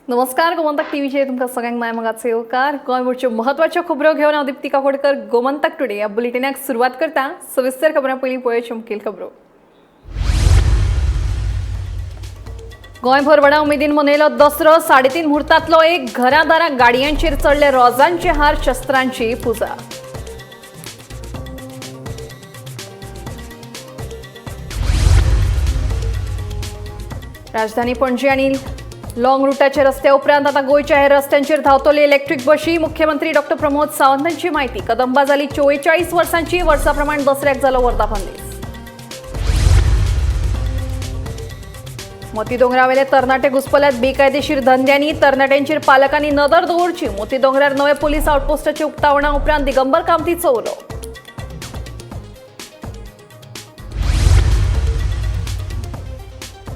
नमस्कार, गोमंतक टीव्हीचेर तुमकां सगळ्यांक माय मोगाचो येवकार. गोंयभरच्यो म्हत्वाच्यो खबरो घेवन हांव दीप्ती काकोडकर गोमंतक टुडे ह्या बुलेटिनाक सुरवात करता. सविस्तर खबरां पयलीं पळोवच्यो मुखेल खबरो. गोंयभर व्हडा उमेदीन मनयलो दसरो. 3.5 मुहूर्तांतलो एक घरादारा गाडयांचेर चडले रोजांचे हार, शस्त्रांची पुजा. राजधानी पणजी आनी लॉंग रुटाच्या रस्त्या उपरांत आता गोंयच्या हेर रस्त्यांचेर धांवतली इलेक्ट्रीक बशी. मुख्यमंत्री डॉक्टर प्रमोद सावंतांची माहिती. कदंबा जाली 44 वर्सांची, वर्साप्रमाण दसऱ्याक जालो वर्धापन दीस. मोती दोंगरावेले तरणाटे घुसपल्यात बेकायदेशीर धंद्यांनी. तरणाट्यांचेर पालकांनी नदर दवरची. मोती दोंगरार नवे पोलीस आउटपोस्टाच्या उक्तावणा उपरांत दिगंबर कामतीचो उलो.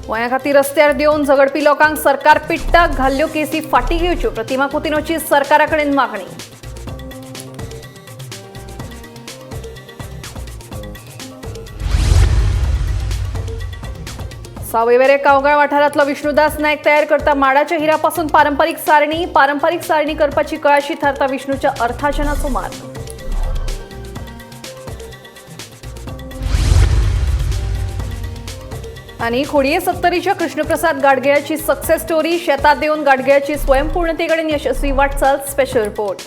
गोंया खातीर रस्त्यार देंवन झगडपी लोकांक सरकार पिट्टा. घाल्ल्यो केसी फाटीं घेवच्यो. प्रतिमा कुतिन्होची सरकारा कडेन मागणी. सावयवेरे कावगाळ वाठारांतलो विष्णुदास नायक तयार करता माडाच्या हिरापासून पारंपरीक सारणी. पारंपरीक सारणी करपाची कळाशी थारता विष्णूच्या अर्थार्जनाचो मार्ग. आणि खोडये सत्तरीच्या कृष्णप्रसाद गाडगेळाची सक्सेस स्टोरी. शेतात देऊन गाडगेळाची स्वयंपूर्णतेकडे यशस्वी वाटचाल. Special report.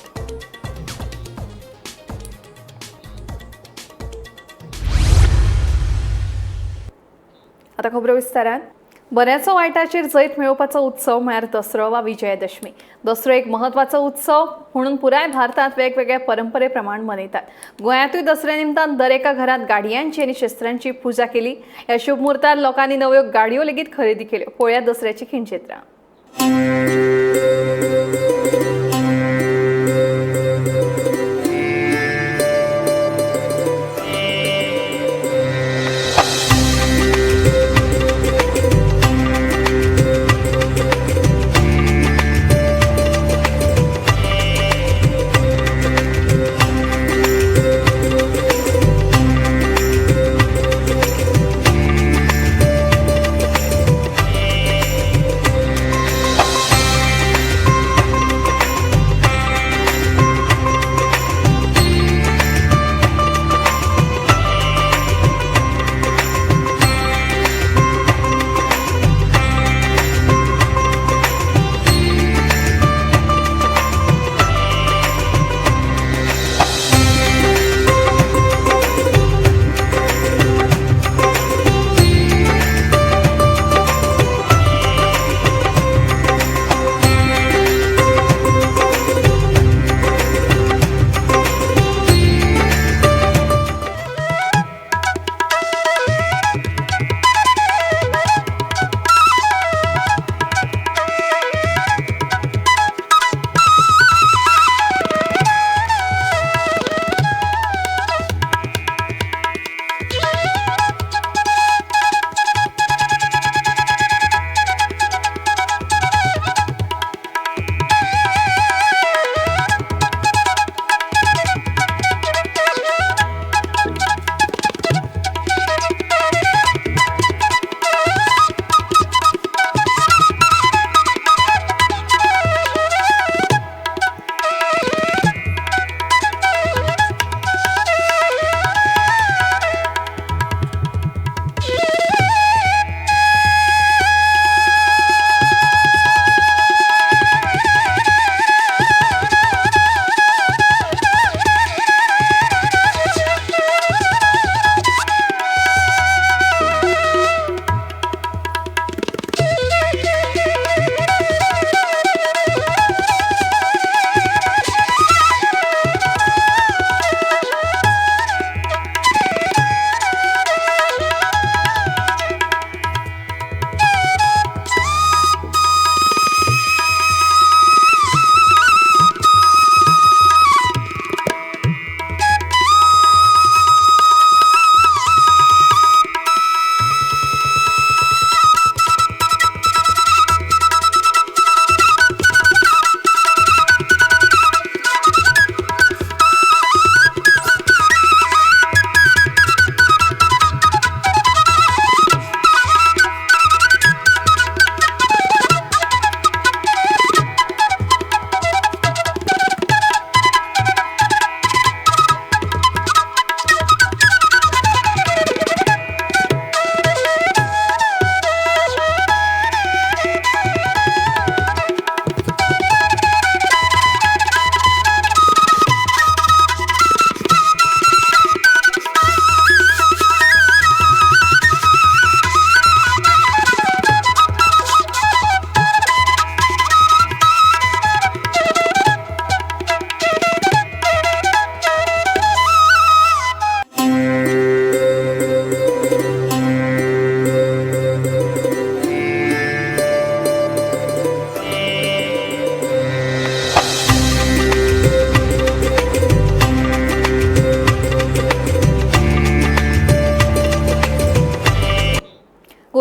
आता खबरो विस्तारान. बऱ्याचो वायटाचेर जैत मेळोवपाचो उत्सव म्हळ्यार दसरो वा विजयादशमी. दसरो एक म्हत्वाचो उत्सव म्हणून पुराय भारतांत वेगवेगळ्या परंपरे प्रमाण मनयतात. गोंयांतूय दसऱ्या निमतान दरेका घरांत गाडयांची आनी शस्त्रांची पुजा केली. ह्या शुभ मुहूर्तार लोकांनी नव्यो गाडयो लेगीत खरेदी केल्यो. पळोवया दसऱ्याची खिणचित्रां.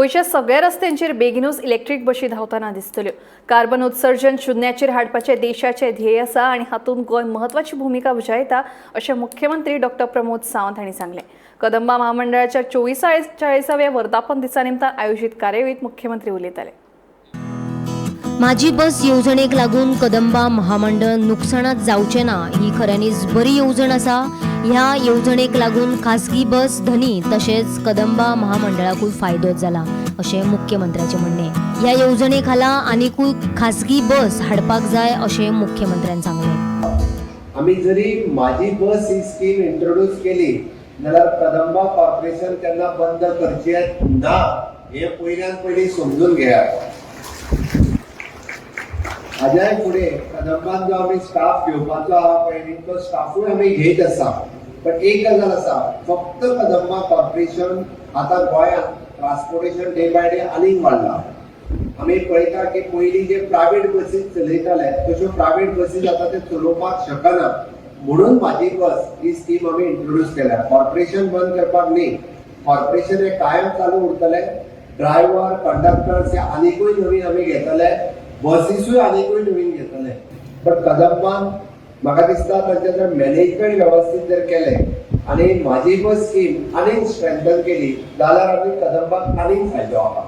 गोंयच्या सगळ्या रस्त्यांचेर बेगिनूच इलेक्ट्रीक बशी धांवतना दिसतल्यो. कार्बन उत्सर्जन शुन्याचेर हाडपाचें देशाचें ध्येय आसा आनी हातूंत गोंय म्हत्वाची भुमिका बजायता अशें मुख्यमंत्री डॉ प्रमोद सावंत हांणी सांगलें. कदंबा महामंडळाच्या 44व्या वर्धापन दिसा निमतान आयोजीत कार्यावळींत मुख्यमंत्री उलयताले. माझी बस येवजणेक लागून कदंबा महामंडळ नुकसाणात जावचें ना ही खऱ्यांनीच बरी येवजण आसा. ह्या येवजणेक लागून खासगी बस धनी तशेंच कदंबा महामंडळाकूय फायदो जाला अशें मुख्यमंत्र्याचें म्हणणें. ह्या येवजणे खाला आनिकूय खासगी बस हाडपाक जाय अशें मुख्यमंत्र्यान सांगलें. आमी जरी माझी बस ही स्कीम इंट्रोड्यूस केली जाल्यार कदंबा कॉर्पोरेशन केन्ना बंद करचें ना हें पयल्यान पयलीं समजून घेयात. हाज्याय फुडें कदंबान जो आमी स्टाफ घेवपाचो आहा पळय न्ही, तो स्टाफूय आमी घेयत आसा. बट एक गजाल आसा, फक्त कदंबा कॉर्पोरेशन आतां गोंयांत ट्रान्सपोर्टेशन डे बाय डे आनीक वाडलां. आमी पळयता की पयलीं जे प्रायवेट बसीस चलयताले तश्यो प्रायवेट बसीस आतां ते चलोवपाक शकना, म्हणून माझी बस ही स्कीम आमी इंट्रोड्यूस केल्या. कॉर्पोरेशन बंद करपाक न्ही, कॉर्पोरेशन हे कायम चालू उरतले. ड्रायव्हर, कंडक्टर्स हे आनिकूय नवीन आमी घेतले, बसीसूय आनिकूय नवीन घेतले. बट कदंबान म्हाका दिसता तांचें जर मॅनेजमेंट वेवस्थीत जर केलें आनी माझी बस स्कीम आनीक स्ट्रेंथन केली जाल्यार आमी कदंबाक आनीक फायदो आहा.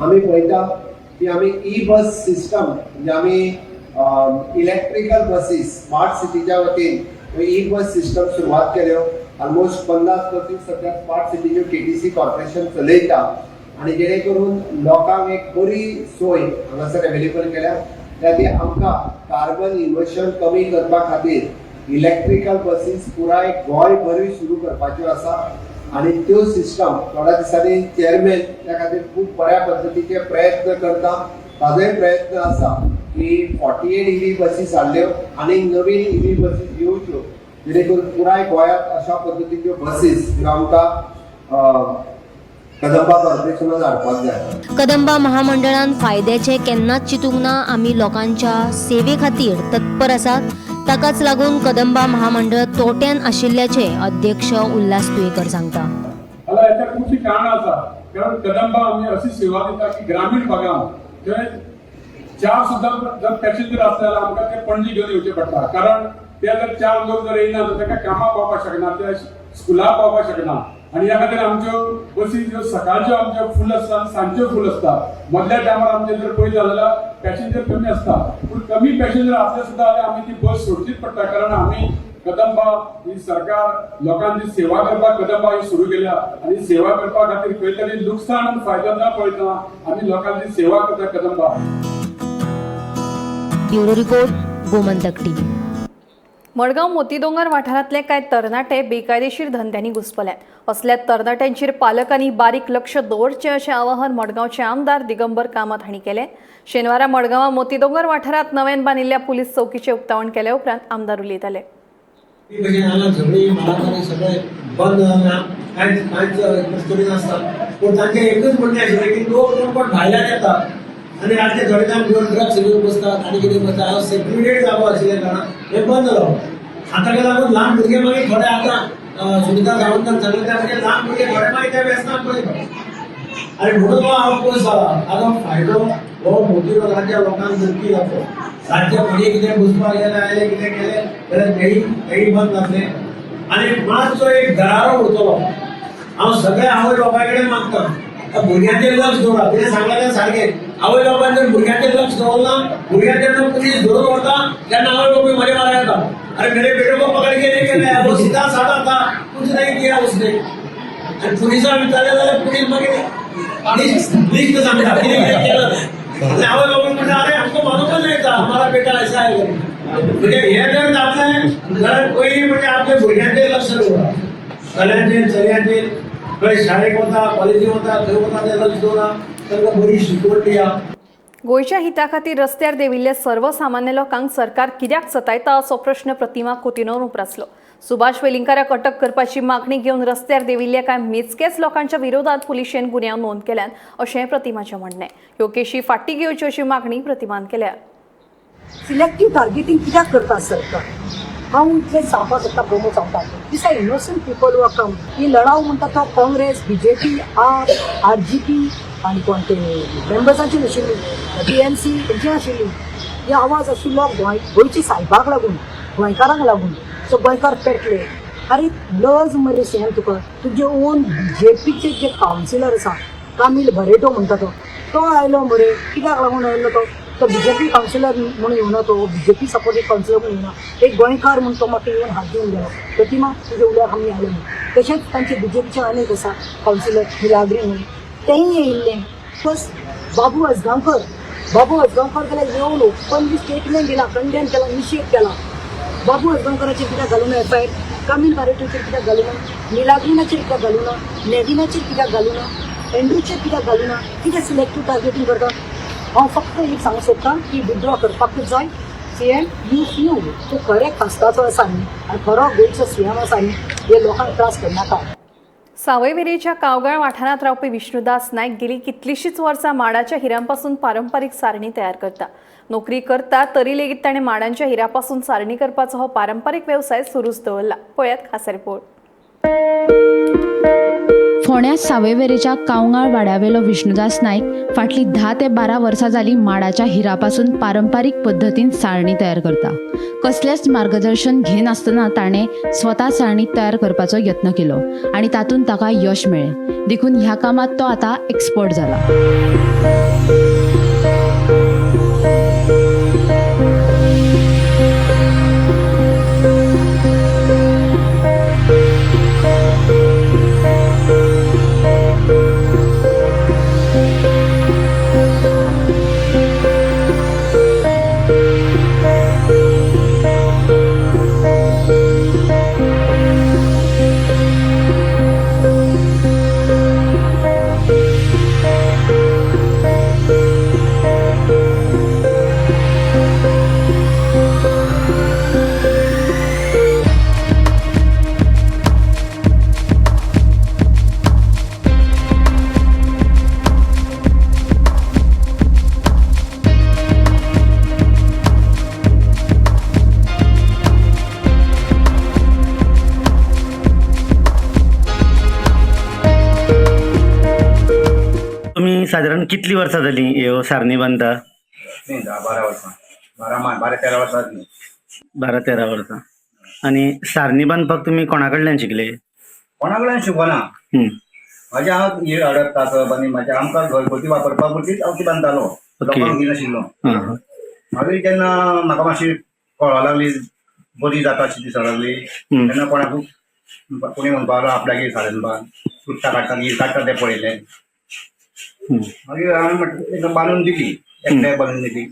आमी पळयता की आमी ई बस सिस्टम, म्हणजे आमी इलेक्ट्रिकल बसीस स्मार्ट सिटीच्या वतीन ई बस सिस्टम सुरवात केल्यो. ऑलमोस्ट 50 बसीस सद्या स्मार्ट सिटीच्यो केटीसी कॉर्पोरेशन चलयता आनी जेणे करून लोकांक एक बरी सोय हांगासर अवेलेबल केल्या. त्या खातीर आमकां कार्बन इमिशन कमी करपा खातीर इलेक्ट्रिकल बसीस पुराय गोंयभरूय सुरू करपाच्यो आसा आनी त्यो सिस्टम थोड्या दिसांनी चेअरमॅन त्या खातीर खूब बऱ्या पद्दतीचे प्रयत्न करता. ताजोय प्रयत्न आसा की 48 इव्ही बसीस हाडल्यो आनी नवीन इव्ही बसीस येवच्यो, जेणे करून पुराय गोंयांत अशा पद्दतीच्यो बसीस ह्यो आमकां कदंबा कॉर्पोरेशनान हाडपाक जाय. कदंबा महामंडळान फायद्याचें केन्नाच चिंतूंक ना. आमी लोकांच्या सेवे खातीर तत्पर आसात. ताकाच लागून कदंबा महामंडळ तोट्यान आशिल्ल्याचें अध्यक्ष उल्हास तुयेकर सांगता. जाल्यार हेच्या खुबशीं कारणां आसा, कारण कदंबा आमी अशी सेवा दिता की ग्रामीण भागांत थंय चार सुद्दां जर पॅसेंजर आसले जाल्यार आमकां ते पणजी घेवन येवचे पडटा, कारण ते जर चार लोक जर येयना जाल्यार ताका कामाक पावपाक शकना, ते स्कुलाक पावपाक शकना. आनी ह्या खातीर आमच्यो बसी ज्यो सकाळच्यो आमच्यो फूल आसता आनी सांजच्यो फूल आसता. मदल्या टायमार आमचे जर पळयत जाल्यार पॅसेंजर कमी आसता, पूण कमी पॅसेंजर आसले सुद्दां जाल्यार आमी ती बस सोडचीच पडटा, कारण आमी कदंबा ही सरकार लोकांची सेवा करपाक कदंबा ही सुरू केल्या आनी सेवा करपा खातीर खंय तरी लुकसाण आनी फायदो न पळयतना आमी लोकांची सेवा करता Kadamba. Bureau report, Gomantak TV. Madgaon Motidongar वाठारांतले कांय तरणाटे बेकायदेशीर धंद्यांनी घुस्पल्यात. असल्या तरणाट्यांचेर पालकांनी बारीक लक्ष दवरचें अशें आवाहन मडगांवचे आमदार दिगंबर कामत हांणी केलें. शेनवारा मडगांवां मोतीदोंगर वाठारांत नव्यान बांदिल्ल्या पुलीस चौकीचें उक्तावण केले उपरांत आमदार उलयताले. ती भशेन हांगा झगडीं मारामारी सगळें बंद जालें, कांयच कांयच करी नासता. पूण तांचें एकूच म्हणणें आशिल्लें की लोक कोण कोण भायल्यान येता आनी रातचे थोडे जाण घेवन ड्रग्स घेवन बसतात आनी कितें बसतात. हांव सेक्युरिटेड जागो आशिल्ल्या कारणान हें बंद जालो. आतां ताका लागून ल्हान भुरगे मागीर थोडे आतां सुनिता सावंतान सांगलें त्या म्हणजे ल्हान भुरगे थोडे मागीर त्या व्यसनाक पळयता आनी म्हणून हो हांव पयस जाला. हाजो फायदो हो मोतीडोंगराच्या लोकांक नक्की जातलो. रातचे कोणी कितें बसपाक गेले आयले कितें केलें जाल्यार तेय तेय बंद जातले आनी मातसो एक दरारो उरतलो. हांव सगळ्या आवय बापाय कडेन मागता, भुरग्यांचेर लक्ष दवरा. कितें सांगलां तें सारकें. आवय बापायन जर भुरग्यांचेर लक्ष दवरना, भुरग्यांक जेन्ना पुलीस धरून व्हरता तेन्ना आवय बापूय म्हजे मारा येता, "अरे, मेरे बेटे को पकड़ के लेके गया, वो सीधा साधा था, कुछ नहीं किया उसने." आणि पुलिसांक विचारलें जाल्यार पुलीस मागीर लिस्ट लिस्ट सांगता कितें कितें केलं तें. आनी आवय बापूय म्हणटा, "अरे, हमको मालूमच नहीं था हमारा बेटा ऐसा है." म्हणजे हे जर जातलें जाल्यार पयलीं म्हणजे आपल्या भुरग्यांचेर लक्ष दवरा, चल्यांचेर चलयांचेर. खंय शाळेक वता, कॉलेजीक वता, खंय वता तें लक्ष दवरा, तांकां बरी शिकवण दिया. गोंयच्या हिता खातीर रस्त्यार देंविल्ल्या सर्वसामान्य लोकांक सरकार कित्याक सतायता असो प्रश्न प्रतिमा कुतिन्होन उप्रासलो. सुभाष वेलिंगकाराक अटक करपाची मागणी घेवन रस्त्यार देंविल्ल्या कांय मेजकेच लोकांच्या विरोधात पुलिशेन गुन्यांव नोंद केल्यात अशें प्रतिमाचें म्हणणें. ह्यो केशी फाटीं घेवच्यो अशी मागणी प्रतिमान केल्या. सिलेक्टीव टार्गेटींग कित्याक करता सरकार, हांव इतलें सांगपाक सोदता. प्रमोद सांगता, these are innocent people who come. ही लढाव म्हणटा तो काँग्रेस, बीजेपी, आप, आरजीपी. आनी कोण ते मेंबर्सांची नाशिल्ली, टीएमसी तेंची नाशिल्ली. ही आवाज आशिल्लो गोंय गोंयच्या सायबाक लागून, गोंयकारांक लागून. सो गोंयकार पेटले. आरे लज मरे सीएम तुका, तुजे ओन बीजेपीचे जे कावन्सिलर आसा कामील बरेटो म्हणटा तो, तो आयलो मरे. कित्याक लागून आयलो तो? तो बीजेपी कावन्सिलर म्हणून येवना, तो बीजेपी सपोर्टेड कावन्सिलर म्हणून येवना, एक गोंयकार म्हूण तो म्हाका येवन हात दिवन गेलो, प्रतिमा तुज्या उल्याक आमी आयले म्हणून. तशेंच तांचे बीजेपीचे अनेक आसा कावन्सिलर, मिलाग्री म्हणून, तेंय येयल्ले. प्लस बाबू अजगांवकर, बाबू अजगांवकर जाल्यार येवन ओपनली स्टेटमेंट दिला, कंडेम केला, निशेध केला. बाबू अजगांवकराचेर कित्याक घालूं एफ I R? कामील बारेटोचेर कित्याक घालूं ना? मिलाग्रिनाचेर कित्याक घालूं ना? नेविनाचेर कित्याक घालूं ना? एंड्रूचेर कित्याक घालूं ना? कित्याक सिलेक्टीव टार्गेटींग करता? हांव फक्त एक सांगूंक सोदतां की विथड्रॉ करपाकूच जाय. सीएम, you few तूं खरें खासदाचो आसा न्ही आनी खरो गोंयचो सीएम आसा न्ही, हे लोकांक त्रास करनाका. सावयवेरेच्या कावगाळ वाठारांत रावपी विष्णुदास नायक गेली कितलीशीच वर्सां माडाच्या हिऱ्यांपासून पारंपारीक सारणी तयार करता. नोकरी करता तरी लेगीत ताणें माडांच्या हिऱ्यापासून सारणी करपाचो हो पारंपारीक वेवसाय सुरूच दवरला. पळयात खासा रिपोर्ट. फोंड्या सावयवेरेच्या कावंगाळ वाड्यावेलो विष्णुदास नायक फाटलीं 10 ते 12 वर्सां जालीं माडाच्या हिरापासून पारंपारीक पद्दतीन साळणी तयार करता. कसलेंच मार्गदर्शन घेनासतना ताणें स्वता साळणी तयार करपाचो यत्न केलो आनी तातूंत ताका यश मेळ्ळें. देखून ह्या कामांत तो आतां एक्सपर्ट जाला. तुमी सादारण कितली वर्सां जाली ह्यो सारणी बांदता? न्ही, 10-12 वर्सां, 12-13 वर्सां जालीं. 12-13 वर्सां. आनी सारणी बांदपाक तुमी कोणा कडल्यान शिकले? कोणा कडल्यान शिकना. म्हाज्या हांव ही अडप तासप आनी म्हाज्या आमकां घरगुती वापरपा पुरतीच हांव ती बांदतालो, लोकांक दिनाशिल्लो. मागीर जेन्ना म्हाका मातशी कळोंक लागली, बरी जाता अशी दिसोंक लागली, तेन्ना कोणाकूय कोणी म्हणपाक लागलो आपल्यागेर सारण बांद, चुट्टां काडटा, हीर काडटा तें पळयलें. मागीर हांवें म्हटलें बांदून दिली, एकट्याक बांदून दिली.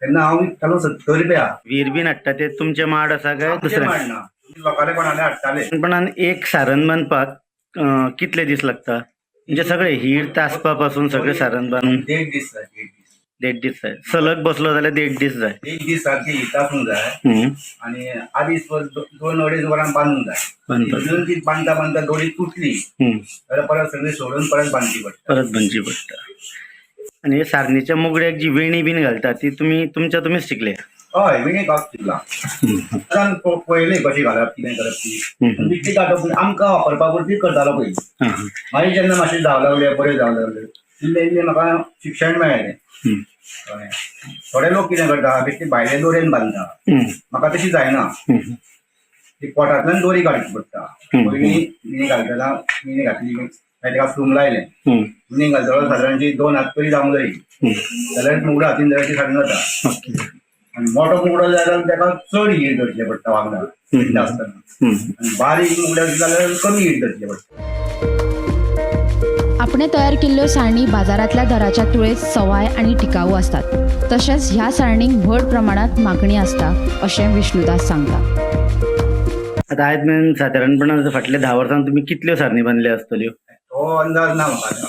तेन्ना हांव विकतालो 70 रुपया. वीर बीन हाडटा ते तुमचे माड आसा काय दुसरे? माड ना, लोकांले कोणाले हाडटाले. सादारणपणान एक सारण बांदपाक कितले दीस लागता? म्हणजे सगळे हीर तासपा पासून सगळे सारण बांदून? 1.5 दीस जाय, 1.5 दीस. 1.5 दीस जाय. सलग बसलो जाल्यार 1.5 दीस जाय. 1 दीस सारकी ही तासूंक जाय आनी आदीस 2-2.5 वरां बांदूंक जाय. तितून ती बांदता बांदता दोरी तुटली जाल्यार परत सगळी सोडून परत बांदची पडटा. परत बांदची पडटा. आनी हे सारणीच्या मुगड्याक जी वेणी बीन घालता ती तुमी तुमच्या तुमीच शिकले? हय, वेणी घालप शिकला. आतां पळयलें कशी घालप, कितें करप ती. बिट्टी काडप आमकां वापरपा पुरती करतालो पयलीं. मागीर जेन्ना मातशें जावं लागलें, बरें जावं लागलें, इल्लें इल्लें म्हाका शिक्षण मेळ्ळें. थोडे लोक कितें करता, बेश्टी भायले दोरयेन बांदता. म्हाका तशी जायना, ती पोटांतल्यान दोरी काडची पडटा. पयलीं विणी घालतना विणी घातली, मागीर ताका फ्लूम लायलें, विणी घालतलो सादारणशी 2 हात तरी जावंक जाय, जाल्यार मुगडो हातीन जाल्यार ती सारकी जाता. आनी मोटो मुगडो जाय जाल्यार ताका चड हीर धरचें पडटा वांगडा आसतना, आनी बारीक मुगडो जाल्यार कमी हीर धरचें पडटा. आपणे तयार केल्ल्यो साळणी बाजारांतल्या दराच्या तुळेंत सवाय आनी टिकाऊ आसतात. तशेंच ह्या साळणींक व्हड प्रमाणांत मागणी आसता अशें विष्णुदास सांगता. आतां आयज मेरेन सादारणपणान फाटल्या 10 वर्सांत तुमी कितल्यो सारणी बांदल्या आसतल्यो? तो अंदाज ना म्हाका.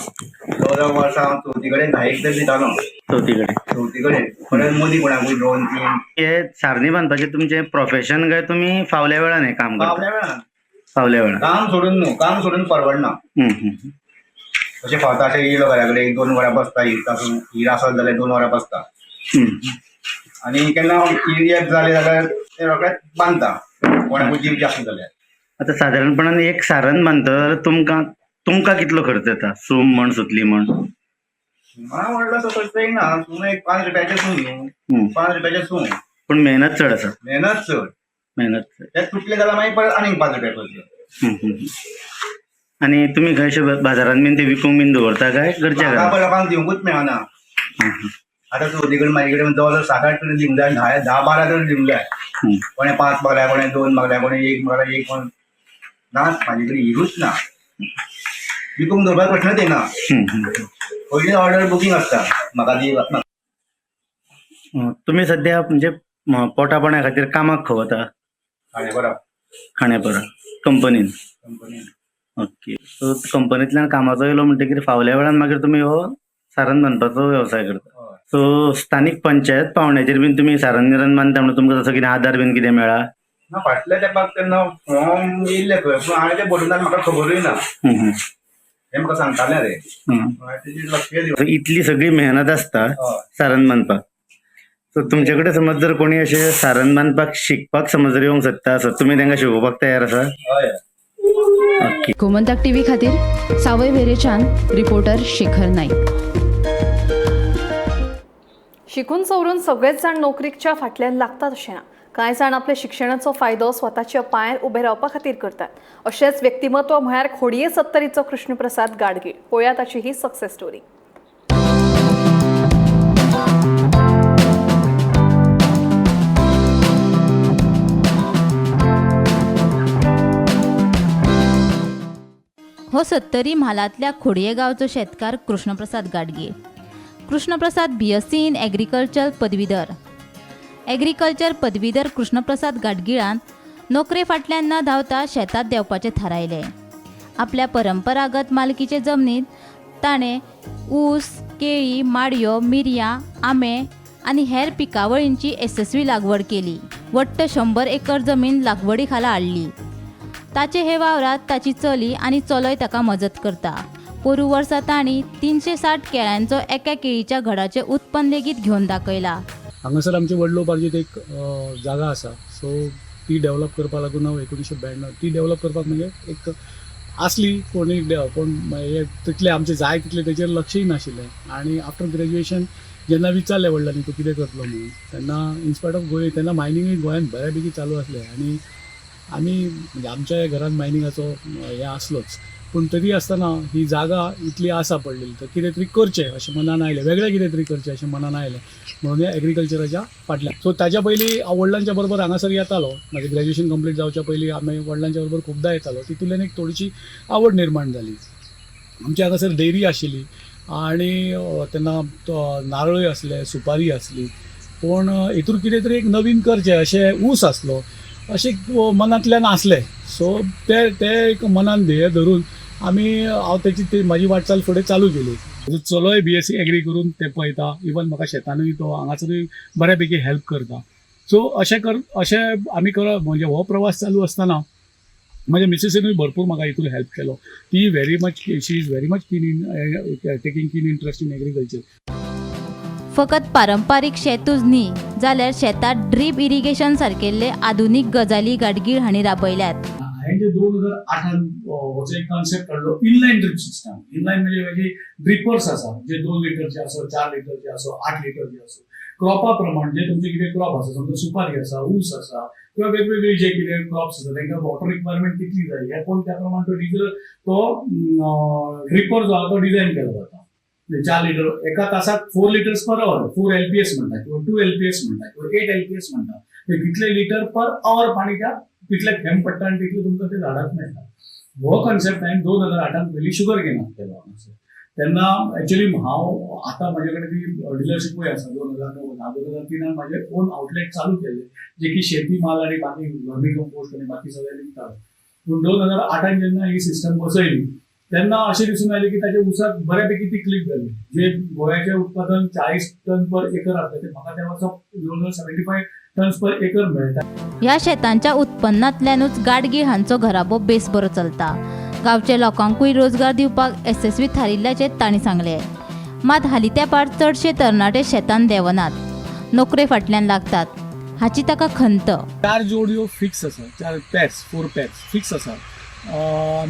जवळ जवळ वर्सां हांव चवथी कडेन 10 तरी दितालो. चवथी कडेन? चवथी कडेन, परत मदीं कोणाकूय 2-3. हे सारणी बांदपाचें तुमचें प्रोफेशन काय तुमी फावल्या वेळान हें काम करता? फावल्या वेळान. फावल्या वेळान. काम सोडून न्हू, काम सोडून परवडना. अशें फावता अशें येयलो घरा कडेन 2 वरां बसता, हीर तासून हीर आसत जाल्यार 2 वरां बसता. आनी केन्ना हीर एक जालें जाल्यार ते रोखडेच बांदता, कोणाकूय दिवचें आसत जाल्यार. आतां सादारणपणान एक सारण बांदता जाल्यार तुमकां कितलो खर्च येता? सूम म्हण, सुतली म्हण? हांव व्हडलो असो खर्च येयना, सूंग एक 5 रुपयाचें सूंग न्हू, 5 रुपयाचें सूंग. पूण मेहनत चड आसा. मेहनत चड. मेहनत चड. ते तुटले जाल्यार मागीर परत आनीक 5 रुपया खर्च. आनी तुमी खंय अशे बाजारान बीन ते विकूंक बीन दवरता काय घरच्या म्हाका घरा? पळय लोकांक दिवंकूच मेळना. आतां चवथी कडेन म्हाजे कडेन जवळ जवळ 7-8 तरी दिवंक जाय, 10-12 तरी दिवंक जाय. कोणें 5 मागल्या, कोणें 2 मागल्या, कोणें 1 मागल्या, 1 कोण नाच म्हाजे कडेन हिरूच ना. विकूंक दवरपाक प्रश्नच येना. पयलीं ऑर्डर बुकींग आसता म्हाका दी. तुमी सद्या म्हणजे पोटा पाण्या खातीर कामाक खंय वता? खाणेपरा. खाणेपरा कंपनीन? कंपनीन. ओके. सो कंपनींतल्यान कामाचो येयलो म्हणटकीर फावल्या वेळान मागीर तुमी हो सारण बांदपाचो वेवसाय करता. सो स्थानीक पंचायत पावंड्याचेर बीन तुमी सारण बिरण बांदता म्हणून तुमकां तसो कितें आदार बीन कितें मेळ्ळा? ना, फाटल्या तेंपाक तेन्ना फॉर्म येयल्ले खंय, पूण हांवें तें भरून म्हाका खबरूय ना. हें म्हाका सांगतालें रे, तेजेर लक्ष दिवं. इतली सगळी मेहनत आसता सारण बांदपाक. सो तुमचे कडेन समज जर कोणी अशें सारण बांदपाक शिकपाक समज जर येवंक सोदता आसत, तुमी तांकां शिकोवपाक तयार आसा? हय. ओके. गोमंतक टीव्ही खातीर सावयवेरेच्यान रिपोर्टर शेखर नाईक. शिकून सवरून सगळेच जाण नोकरीच्या फाटल्यान लागतात अशें ना. कांय जाण आपल्या शिक्षणाचो फायदो स्वताच्या पांयार उबे रावपा खातीर करतात. अशेंच व्यक्तिमत्व म्हळ्यार खोडये सत्तरीचो कृष्णप्रसाद गाडगीळ. पळोवया ताची ही सक्सेस स्टोरी. हो सत्तरी म्हालांतल्या खोडये गांवचो शेतकार Krishnaprasad Gadgil. Krishnaprasad BSc in agriculture पदवीधर. एग्रीकल्चर पदवीधर कृष्णप्रसाद गाडगिळान नोकरे फाटल्यान न धांवता शेतांत देंवपाचें थारायलें. आपल्या परंपरागत मालकीचे जमनींत ताणें ऊस, केळी, माडयो, मिरयां, आंबे आनी हेर पिकावळींची येसस्वी लागवड केली. वट्ट 100 एकर जमीन लागवडी खाला हाडली. ताचे हे वावरांत ताची चली आनी चलोय ताका मजत करता. पोरूं वर्सा तांणी 360 केळ्यांचो एका केळीच्या घडाचें उत्पन्न लेगीत घेवन दाखयलां. हांगासर आमचे वडलोपार्जीत एक जागा आसा, सो ती डेवलप करपाक लागून हांव 1992 ती डेवलप करपाक म्हणजे एक आसली कोणी कोण हे तितले आमचे जाय तितले तेचेर लक्षय नाशिल्लें. आनी आफ्टर ग्रेज्युएशन जेन्ना विचारलें वडिलांनी तूं कितें करतलो म्हणून, तेन्ना इनस्पायट ऑफ गोंय तेन्ना मायनिंगूय गोंयांत बऱ्या पैकी चालू आसलें आनी आमी म्हणजे आमच्या घरांत मायनिंगाचो हें आसलोच, पूण तरी आसतना ही जागा इतली आसा पडलेली तर कितें तरी करचें अशें मनान आयलें, वेगळें कितें तरी करचें अशें मनान आयलें म्हणून ह्या एग्रीकल्चराच्या फाटल्यान. सो ताच्या पयलीं हांव वडिलांच्या बरोबर हांगासर येतालो. म्हाजें ग्रॅज्युएशन कंप्लीट जावच्या पयलीं आमी वडिलांच्या बरोबर खुबदां येतालो. तितूंतल्यान एक थोडीशी आवड निर्माण जाली. आमच्या हांगासर डेयरी आशिल्ली आनी तेन्ना नारळूय आसले, सुपारी आसली, पूण हितून कितें तरी एक नवीन करचें अशें ऊस आसलो अशें मनांतल्यान आसलें. सो ते ते एक मनान ध्येय धरून आमी हांव तेची ती म्हाजी वाटचाल फुडें चालू केली. म्हजो चलोय BSc agree करून ते पळयता, इवन म्हाका शेतानूय तो हांगासरूय बऱ्या पैकी हेल्प करता. सो अशें अशें आमी करप म्हणजे हो प्रवास चालू आसतना म्हज्या मिसेसीनूय भरपूर म्हाका हितून हेल्प केलो. ती very much she is very much keen in taking keen interest in agriculture. फकत पारंपारीक शेतूच न्ही जाल्यार शेतांत ड्रीप इरिगेशन सारकेल्ले आधुनीक गजाली गाडगीळ हांणी राबयल्यात. हांवें जे 2008 हो एक कॉन्सेप्ट काडलो इनलायन ड्रीप सिस्टम. इनलायन म्हणजे म्हणजे ड्रिपर्स आसा जे 2 लिटरचे आसो, 4 लिटरचे आसो, 8 लिटरचे आसो, क्रॉपा प्रमाण जे तुमचे कितें क्रॉप आसा, समजा सुपारी आसा, ऊस आसा किंवा वेगवेगळे जे कितें क्रॉप्स आसा तांकां वॉटर रिक्वायरमेंट कितली जाय हें पळोवन त्या प्रमाण तो डिझल तो ड्रिपर जो आसा तो डिझायन केलो वता. 4 लिटर एका तासाक 4 लिटर्स पर our, 4 LPS म्हणटा किंवा 2 LPS म्हणटा किंवा 8 LPS म्हणटा, तितले लिटर पर our पाणी त्या तितले थेंब पडटा आनी तितले तुमकां ते झाडाक मेळटा. हो कॉन्सेप्ट हांवें 2008 पयलीं शुगर केनाक केलो हांगासर. तेन्ना एक्चुअली हांव आतां म्हाजे कडेन ती डिलरशिपूय आसा. 2009 2003 म्हाजे ओन आउटलेट चालू केल्ले जे की शेती माल आनी बाकी वर्मी कंपोस्ट आनी बाकी सगळें विकताले. पूण 2008 जेन्ना ही सिस्टम बसयली तेन्ना अशें दिसून आयलें की ताच्या ऊसाक बऱ्यापैकी ती क्लिक जाली. जे गोंयाचें उत्पादन 40 टन पर एकर आसलें ते म्हाका त्या वर्सा जवळ जवळ 75 टन्स पर एकर मेळटा. ह्या शेतांच्या उत्पन्नांतल्यानूच गाडगीळ हांचो घराबो बेस बरो चलता. गांवच्या लोकांकूय रोजगार दिवपाक येसस्वी थारिल्ल्याचें तांणी सांगलें. मात हालीं तेंपार चडशे तरणाटे शेतान देंवनात, नोकरे फाटल्यान लागतात हाची ताका खंत. 4 जोडयो फिक्स आसा, 4 पेर्स, 4 पेर्स फिक्स आसा.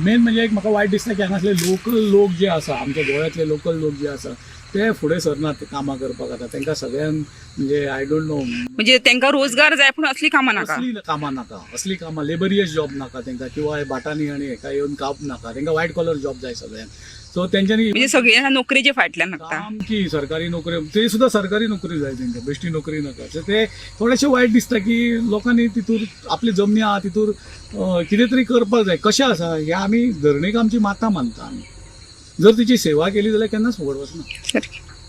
मेन म्हणजे एक म्हाका वायट दिसता की हांगासले लोकल लोक जे आसा, आमच्या गोंयांतले लोकल लोक जे आसा ते फुडें सरनात ते कामां करपाक. आतां तांकां सगळ्यांक म्हणजे I don't know, म्हणजे तांकां रोजगार जाय पूण असली कामां नाका. असली कामां नाका, असली कामां लेबरियस जॉब नाका तांकां, किंवा हे भाटांनी आनी हेका येवन काम नाका तांकां, व्हायट कॉलर जॉब जाय सगळ्यांक. सो तेंच्यांनी म्हणजे सगळे नोकरेचे फाटल्यान लागता. सामकी सरकारी नोकरी, ते सुद्दां सरकारी नोकरी जाय तांकां, बेश्टी नोकरी नाका. सो ते थोडेशें वायट दिसता की लोकांनी तितूर आपली जमनी आहा तितूर कितें तरी करपाक जाय. कशें आसा हें आमी धरणीक आमची माता मानता, आमी जर तिची सेवा केली जाल्यार केन्नाच फुकट वचना.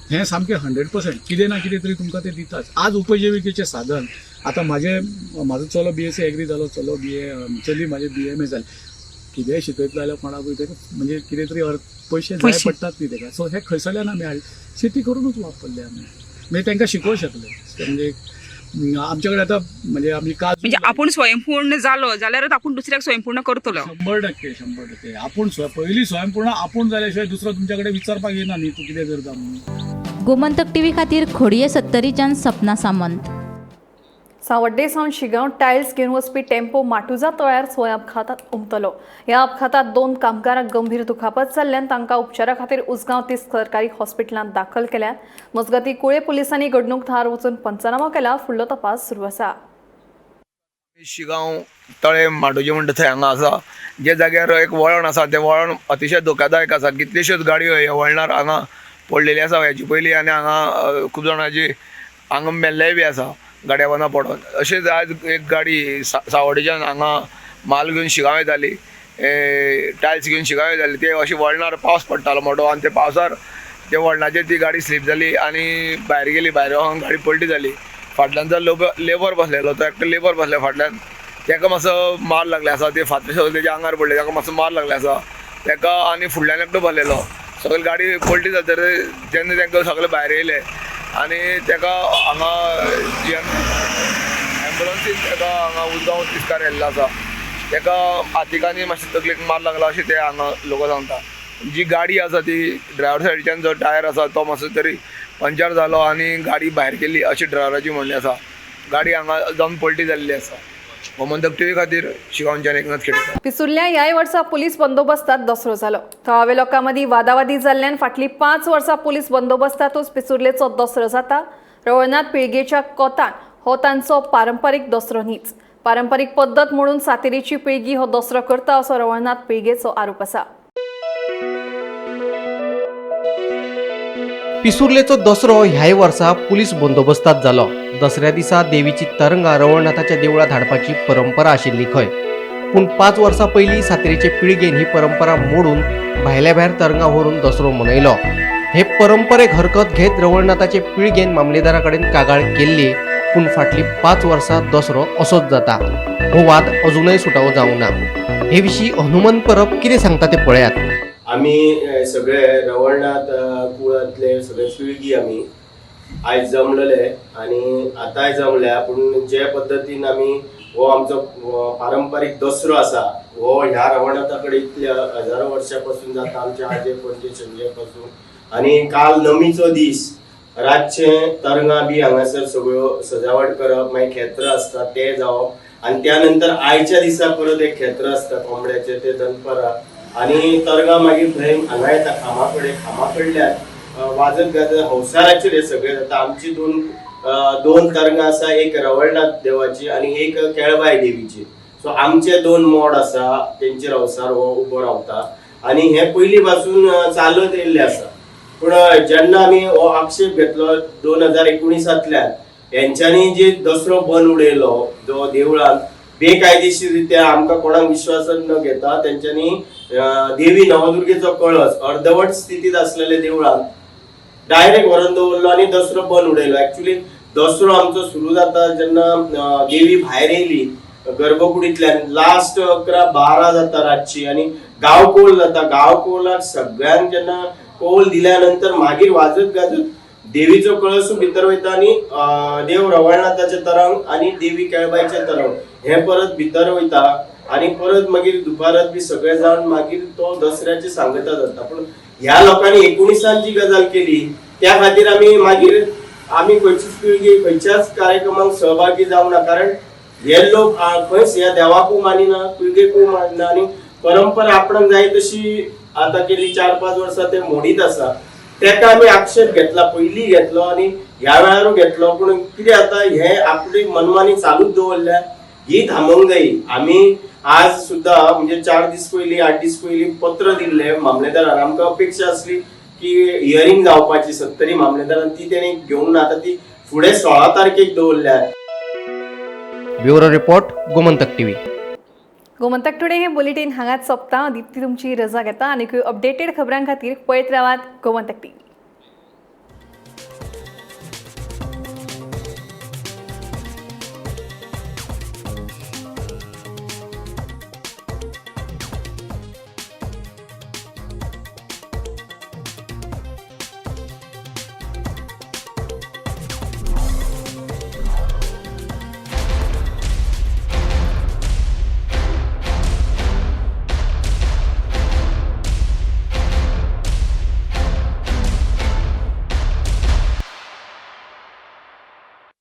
हें सामकें 100% कितें ना कितें तरी तुमकां तें दिताच. आज उपजिविकेचें साधन आतां म्हाजो चलो BSc agri जालो, चलो BA, चली म्हाजें BMA जालें. कितेंय शिकयतलो जाल्यार कोणाकूय तेका म्हणजे कितें तरी अर्थ पयशे जाय पडटात न्ही तेका. सो हे खंयसरल्यान आमी हाडले, शेती करुनूच वापरले आमी, म्हणजे तांकां शिकोवंक शकले. म्हणजे आमचे कडेन आतां म्हणजे आमी काजू म्हणजे आपूण स्वयंपूर्ण जालो जाल्यारच आपूण दुसऱ्याक स्वयंपूर्ण करतलो. 100% 100% आपूण पयलीं स्वयंपूर्ण आपूण जाल्या शिवाय दुसरो तुमच्या कडेन विचारपाक येना न्ही तूं कितें करता म्हणून. गोमंतक टीव्ही खातीर खोडये सत्तरीच्यान सपना सामंत. सावड्डे सावन शिगांव टायल्स घेवन वचपी टेम्पो माटुजा तळ्यार स्वय अपघातात उमतलो. ह्या अपघातात 2 कामगारांक गंभीर दुखापत जाल्ल्यान तांकां उपचारा खातीर उसगांव 30 सरकारी हॉस्पिटलांत दाखल केल्यात. मजगतीं कुळे पुलिसांनी घडणूक थळार वचून पंचनामो केला. फुडलो तपास सुरू आसा. शिगांव तळे माटोजे म्हणटा थंय हांगा आसा, जे जाग्यार एक वळण आसा, तें वळण अतिशय धोकादायक आसा. कितल्योश्योच गाडयो ह्या वळणार हांगा पडलेली आसा हेचे पयलीं, आनी हांगा खूब जाणांची हांगा मेल्लेय बी आसा गाडया पोंदा पडोन. अशेंच आज एक गाडी सावड्डेच्यान हांगा माल घेवन शिगांव येताली, टायल्स घेवन शिगांव येताली. ते अशें वळणार पावस पडटालो मोठो, आनी ते पावसार ते वळणाचेर ती गाडी स्लीप जाली आनी भायर गेली. भायर वचून गाडी पलटी जाली. फाटल्यान जो लेबर बसलेलो तो एकटो लेबर बसले फाटल्यान, ताका मातसो मार लागले आसा. ते फातर सगळे तेच्या आंगार पडले, ताका मातसो मार लागले आसा ताका. आनी फुडल्यान एकटो बसलेलो. सगळे गाडी पलटी जातरी तेन्ना तांकां सगळे भायर येयले आनी ताका हांगा एम्बुलन्सीन ताका हांगा उसगांव तिस्कार येल्लो आसा. ताका हातिकांनी मातशें तकलेक मार लागला अशें ते हांगा लोक सांगता. जी गाडी आसा ती ड्रायव्हर सायडीच्यान जो टायर आसा तो मातसो तरी पंचर जालो आनी गाडी भायर केली अशी ड्रायव्हराची म्हणणी आसा. गाडी हांगा जावन पलटी जाल्ली आसा. गोमंतक टीव्ही खातीर शिगांवच्यान एकनाथ खेडेकर. पिसुर्ल्या ह्याय वर्सा पुलीस बंदोबस्तात दसरो जालो. थळाव्या लोकां मदीं वादावादी जाल्ल्यान फाटलीं 5 वर्सां पुलीस बंदोबस्तातूच पिसुर्लेचो दसरो जाता. रवळनाथ पिळगेच्या कोतान हो तांचो पारंपारीक दसरो न्हीच, पारंपारीक पद्दत म्हणून सातेरीची पिळगी हो दसरो करता असो रवळनाथ पिळगेचो आरोप आसा. पिसुर्लेचो दसरो ह्याय वर्सा पुलीस बंदोबस्तात जालो. दसऱ्या दिसा देवीची तरंगा रवळनाथाच्या देवळात धाडपाची परंपरा आशिल्ली खंय, पूण 5 वर्सां पयलीं सातेरीचे पिळगेन ही परंपरा मोडून भायल्या भायर तरंगा व्हरून दसरो मनयलो. हे परंपरेक हरकत घेत रवळनाथाचे पिळगेन मामलेदारा कडेन कागाळ केल्ली, पूण फाटलीं 5 वर्सां दसरो असोच जाता. हो वाद अजूनय सुटावो जावंक ना. हे विशीं हनुमंत परब कितें सांगता ते पळयात. आमी सगळे रवळनाथ कुळांतले सगळे पिळगी आमी आयज जमलेले आनी आतांय जमल्या, पूण जे पद्दतीन आमी हो आमचो पारंपारीक दसरो आसा हो ह्या रवळनाथा कडेन इतल्या हजारो वर्सां पासून जाता, आमच्या आजे पणजे शंजे पासून. आनी काल नमीचो दीस, रातचे तरंगां बी हांगासर सगळ्यो सजावट करप, मागीर खेत्र आसता ते जावप, आनी त्या नंतर आयच्या दिसा परत एक खेत्र आसता कोंबड्याचे ते दनपरां, आनी तरंगां मागीर थंय हांगा येता खामा कडेन, खामा कडल्यान वाजत गाजत हंसाराचेर हे सगळें जाता. आमची दोन तरंगां आसा, एक रवळनाथ देवाची आनी एक केळबाय देवीची. सो आमचे 2 मोड आसा तेंचेर हंसार हो उबो रावता आनी हे पयलीं पासून चालत येयल्ले आसा. पूण जेन्ना आमी हो आक्षेप घेतलो 2019 हेंच्यांनी जे दसरो बंद उडयलो जो देवळान बेकायदेशीर रित्या आमकां कोणाक विश्वासान न घेता तेंच्यांनी देवी नवदुर्गेचो कळस अर्दवट स्थितीत आसलेले देवळान डायरेक्ट व्हरून दवरलो आनी दसरो बंद उडयलो. एक्चुअली दसरो आमचो सुरू जाता जेन्ना देवी भायर येयली गर्भकुडींतल्यान, लास्ट 11-12 जाता रातची आनी गांवकोल जाता. गांवकोलाक सगळ्यांक जेन्ना कोल दिल्या नंतर मागीर वाजत गाजत देवीचो कळस भितर वयता आनी देव रवळनाथाचे तरंग आनी देवी केळबायचे तरंग हे परत भितर वयता आनी परत मागीर दुपारात बी सगळे जावन मागीर तो दसऱ्याची सांगता जाता. पूण ह्या लोकांनी 19 जी गजाल केली त्या खातीर आमी मागीर आमी खंयचीच पिळगी खंयच्याच कार्यक्रमाक सहभागी जावना, कारण हे लोक खंयच ह्या देवाकूय मानिना, पिळगेकूय मानिना आनी परंपरा आपणाक जाय तशी आतां गेली 4-5 वर्सां ते मोडीत आसा. तेका आमी आक्षेप घेतला, पयलीं घेतलो आनी ह्या वेळारूय घेतलो. पूण कितें जाता, हे आपली मनमानी चालूच दवरल्या, ही थांबोवंक जायी. आमी आज सुद्दां म्हणजे 4 दीस पयलीं 8 दीस पयलीं पत्र दिल्लें मामलेदारान. आमकां अपेक्षा आसली की हियरींग जावपाची सत्तरी मामलेदारान, ती तेणी घेवंक ना. आतां ती फुडें 16 तारखेक दवरल्या. Bureau report, Gomantak TV. Gomantak today हे बुलेटीन हांगाच सोंपता. दीप्ती तुमची रजा घेता. आनीकूय अपडेटेड खबरां खातीर पळयत रावात गोमंतक टीव्ही.